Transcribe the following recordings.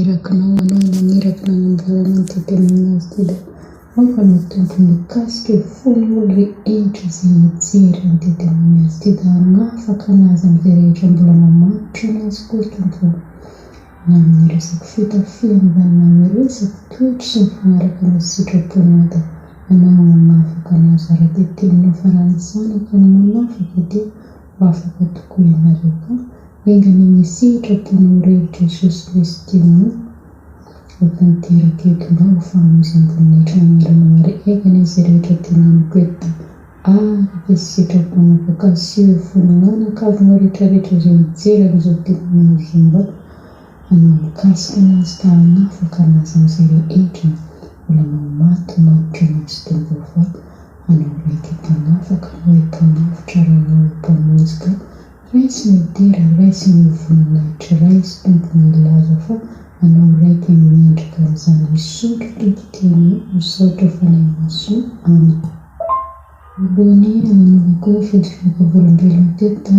Irakinao anao naniraka nanamboarana an'ity teninao ity dia aoka ny Tompo mikasika io fon'olo rehetra izay mijery an'ity teninao ity dia hanafaka anazy amin'izay rehetra mbola mamatotra anazy koa Tompo ô. Na amin'ny resaka fitafiana izany na amin'ny resaka toetra sy mifanaraka amin'ny sitraponao dia anao hanafaka anazy araka io teninao fa raha ny Zanaka no manafaka dia ho afaka tokoa ianareo ka Enga anie ny sitraponao re Jesosy Kristy no ho tanteraka eto mba ho fanomezam-boninahitra ny anaranao ary enga anie izay rehetra teneniko eto dia araka ny sitraponao fa kasiho eo fonao anakavinao rehetra rehetra izay hijery an'izao teninao izao mba hanao mikasika anazy ka hanafaka anazy amin'izay rehetra mbola mamatomato anazy Tompo fa anao raika mpanafaka anao mpanavotra ary anao mpamonjy ka Raiso ny dera, raiso ny voninahitra, raiso Tompo ny laza fa Anao raika no mendrika an'izany. Misaotra Tompo tena misaotra Fanahy Masina. Amen. Voalohany nanaovako fijoroana vavolombelona teto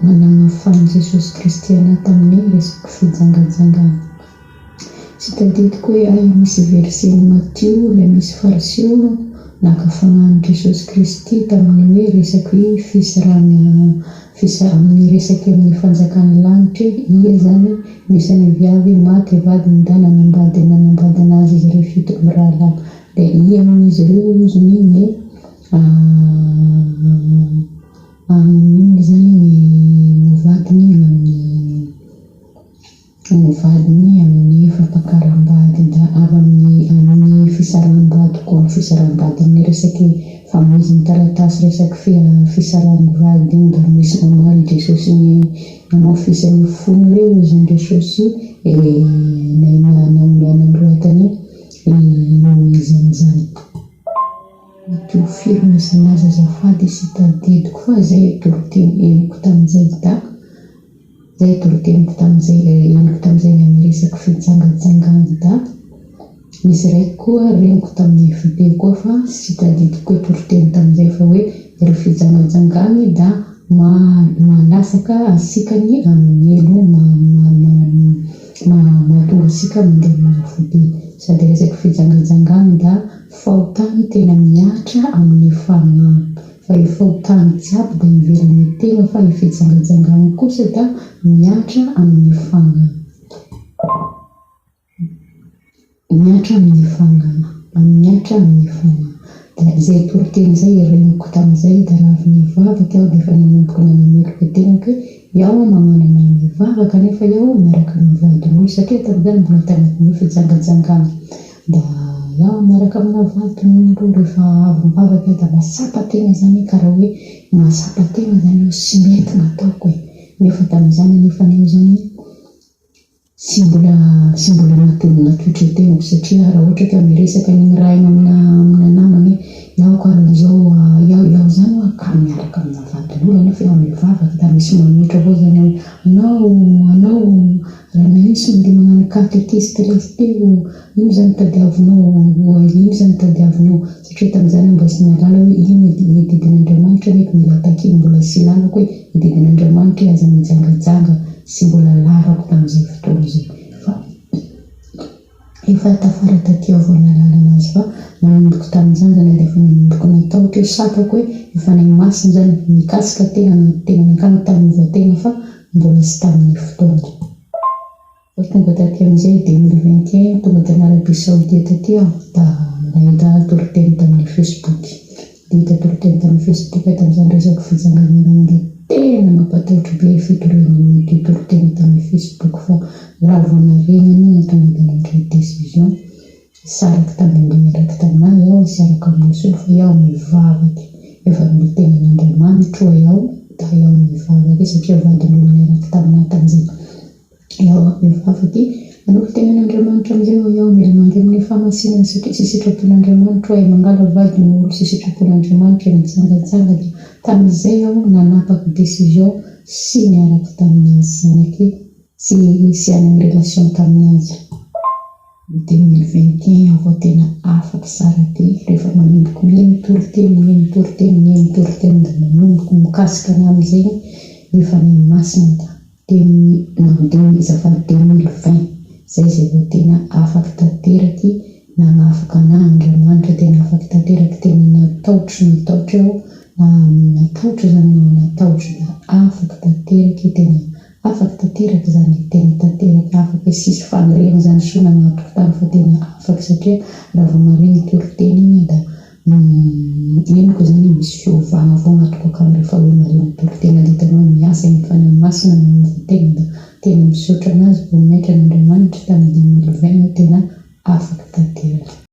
dia nanafahan'i Jesosy Kristy anah tamin'ny resaka fijangajangana. Tsy tadidiko hoe aiza misy verset-n'i Matio ilay misy fariseo naka fanahy an'i Jesosy Kristy tamin'ny hoe resaky fisarahana amin'ny resaky amin'ny fanjakan'ny lanitra e, ia zany misy any viavy maty vadiny da nanambady nanambady anazy izy ireo fito mirahalahy dia ia amin'izy ireo ozy ny ny amin'inona zany ny novadiny amin'ny Ny vadiny amin'ny fampakaram-bady da avy amin'ny amin'ny fisaraham-bady koa, amin'ny fisaraham-bady amin'ny resaky famoizana taratasy resaky fisaraham vady iny da misy mamaly Jesosy ny namafisan'ny fony hoe hozy an'i Jesosy nanoratany Moizy an'izany. Mety ho firy ny isan'azy azafady tsy tadidiko fa izay toriteny henoko tamin'izay da izay toriteniko tamin'izay henoko tamin'izay ny amin'ny resaky fijangajangana da misy raiky koa reniko tamin'ny FB koa fa tsy tadidiko koa toriteny tamin'izay fa hoe ireo fijangajangana da manasaka antsika ny amin'ny helo mahatonga antsika mandeha amin'ny afobe sady resaky fijangajangana da Fahotana tena mihatra amin'ny fanahy. Fa io fahotana jiaby dia ivelan'ny tena fa io fijangajangana kosa da mihatra amin'ny fanahy. Mihatra amin'ny fanahy. Mihatra amin'ny fanahy. Da izay toriteny izay reniko tamin'izay da raha avy nivavaka aho dia efa nanomboka nanameloka tenako hoe iaho magnano anao mivavaka nefa iaho miaraka amin'ny vadin'olo satria tamin'izany mbola tanatin'ny fijangajangana. Da iaho miaraka amina vadin'olo rehefa avy mivavaka aho da mahatsapa tegna zany karaha hoe mahatsapa tegna zany aho tsy mety ny ataoko e, nefa tamin'izany anefa aho zany tsy mbola tsy mbola natohitra tegnako satria raha ohatra ka miresaka an'igny raha igny amina amina namana hoe iaho karahan'izao iaho iaho zany hoa ka miaraka amina vadin'olo nefa iaho mivavaka da misy manohitra avao zany aho hoe anao anao Raha nanisy mandeha magnano catéchistes lesy teo, ino zany tadiavinao, ino zany tadiavinao, satria tamin'izany aho mbola tsy nahalala hoe ino ny didin'Andriamanitra nefa mila takiana, mbola tsy lalako hoe ny didin'Andriamanitra hoe aza mijangajanga, tsy mbola lalako tamin'izay fotoana izay fa efa tafara taty aho vao nahalala anazy fa nanomboka tamin'izany zany aho dia efa nanomboka natahotra hoe tsapako hoe ny Fanahy Masina zany mikasika tena tenanakany tamin'ny voatena fa mbola tsy tamin'ny fotoana. Fa tonga taty amin'izay 2021, tonga tany Arabie Saoudite taty aho da nahita toriteny tamin'ny Facebook. Nahita toriteny tamin'ny Facebook aho tamin'izany resaka fijangajangana dia tena nampatahotra be fitoriana ity toriteny tamin'ny Facebook fa raha vao naregny an'igny tonga dia nandray décision. Nisaraka tamin'ny niaraka taminah iaho hisaraka amin'i Jesosy fa iaho mivavaky efa nolo-tenan'Andriamanitro iaho da iaho mivavaky satria vadin'olo niaraka taminah tamin'izay iaho mivavaky manolo-tenan'Andriamanitra amizay hoy iaho mila mandeha amin'ny fahamasinana satria tsy sitrapon'Andriamanitro aho mangala vadin'olo tsy sitrapon'Andriamanitra mijangajanga dia tamin'izay iaho nanapaky décision tsy niaraka tamin'azy zanaky tsy tsy hanana relation tamin'azy. Ny 2021 aho vao tena afaka tsara be rehefa manomboka mihaino toriteny, mihaino toriteny, mihaino toriteny dia manomboka mikasika anah amin'izay ny Fanahy Masina da deux mille non deux mille azafady 2020. Zay zay vao tena afaky tanteraky nagnafaka anahy Andriamanitra, tena afaky tanteraky, tena nataotro nataotro aho, nataotro zany nataotro da afaky tanteraky, tena afaky tanteraky zany, tena tanteraky afaky, tsisy faniriana zany soa nagnatoko tany fa tena afaky satria raha vao maregny toriteny igny da henoko zany misy fiovana avao agnatiko akany rehefa hoe maregny toriteny, da hitanao miasa ny Fanahy Masina magnova tegna, da tena misaotra anazy, voninahitra an'Andriamanitra tamin'ny 2020 tena afaky tanteraky.